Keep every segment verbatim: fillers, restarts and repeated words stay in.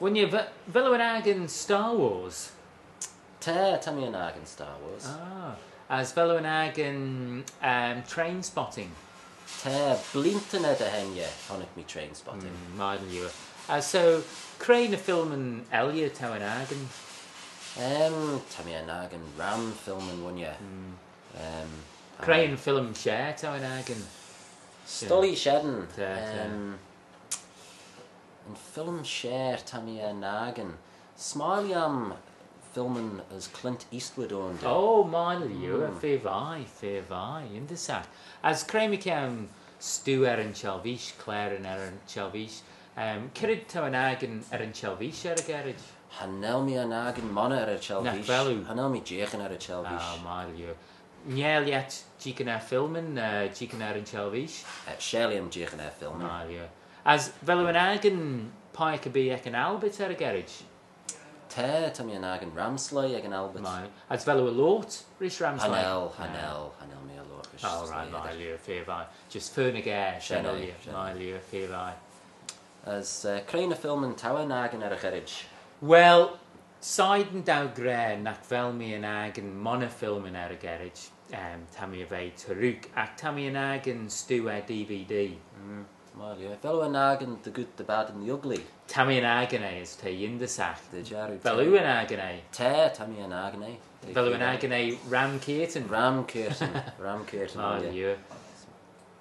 Wooinney, vel oo yn akin Star Wars? Ta, ta mee yn akin Star Wars. Ah, as vel oo yn akin, um, Trainspotting? Ta, bleeantyn er dy henney honnick mee Trainspotting. Mm, mie dy liooar. As so, cre ny filmyn elley t'ou yn akin? Um, ta mee yn akin ram filmyn, wooinney. Mm. Um, cre yn film share t'ou yn akin? S'doillee shen. Ta, ta. Um, yn film share ta mee yn akin. S'mie lhiam filmyn as Clint Eastwood ayn da. Oh, mie dy liooar, mm, fir vie, fir vie, yindyssagh. As cre mychione stoo er yn çhellveeish, clare er yn çhellveeish, um, c'red t'ou yn akin er yn çhellveeish er y gerrid? Cha nel mee yn akin monney er y çhellveeish. Nagh vel oo? Cha nel mee jeeaghyn er y çhellveeish. Ah, mie dy liooar. Ny vel lhiat jeeaghyn er filmyn, eh, jeeaghyn er yn çhellveeish? Eh, share lhiam jeeaghyn er filmyn. Mie dy liooar. As vel oo yn akin peiagh erbee ec yn Albert er y gerrid? Ta, ta mee yn akin ram sleih ec yn Albert. Mie. As vel oo loayrt rish ram sleih? Cha nel, cha nel, cha nel mee loayrt rish sleih. Oh, right, mie dy liooar, fir vie. Just fer ny ghaa, shen eh, mie dy liooar, fir vie. As, eh, cre ny filmyn t'ou yn akin er y gherrid? Well, shegin dou gra nagh vel mee yn akin monney filmyn er y gerrid, um, ta mee er ve tarook, agh ta mee yn akin stoo er D V D. Mm, mie dy liooar. Vel oo yn akin The Good, the Bad and the Ugly? Ta mee yn akin eh, as t'eh yindyssagh. Dy jarroo. Vel oo yn akin eh? Ta, ta mee yn akin eh. Vel oo yn akin eh ram keayrtyn? Ram keayrtyn, ram keayrtyn. Mie dy liooar.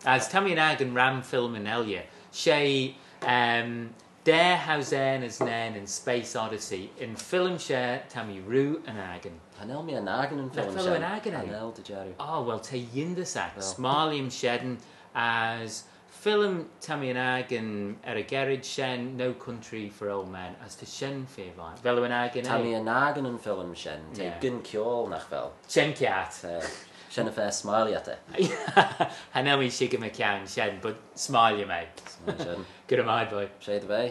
As ta mee yn akin ram filmyn elley. She, um, Daa Housane as Nane yn Space Odyssey. Yn film share ta mee rieau yn akin. Cha nel mee yn akin yn film shen. Nagh vel oo yn akin eh? Cha nel, dy jarroo. Oh, well, t'eh yindyssagh. Well. S'mie lhiam shen, as film ta mee yn akin er y gerrid shen No Country for Old Men, as ta shen fir vie. Vel oo yn akin eh? Ta mee yn akin yn film shen. T'eh, yeah, gyn kiaull, nagh vel? Shen kiart. Eh, shen y fa s'mie lhiat eh. Cha nel mee shickyr mychione shen, but s'mie lhiam eh. S'mie shen. Good, mie, boy. She dy ve.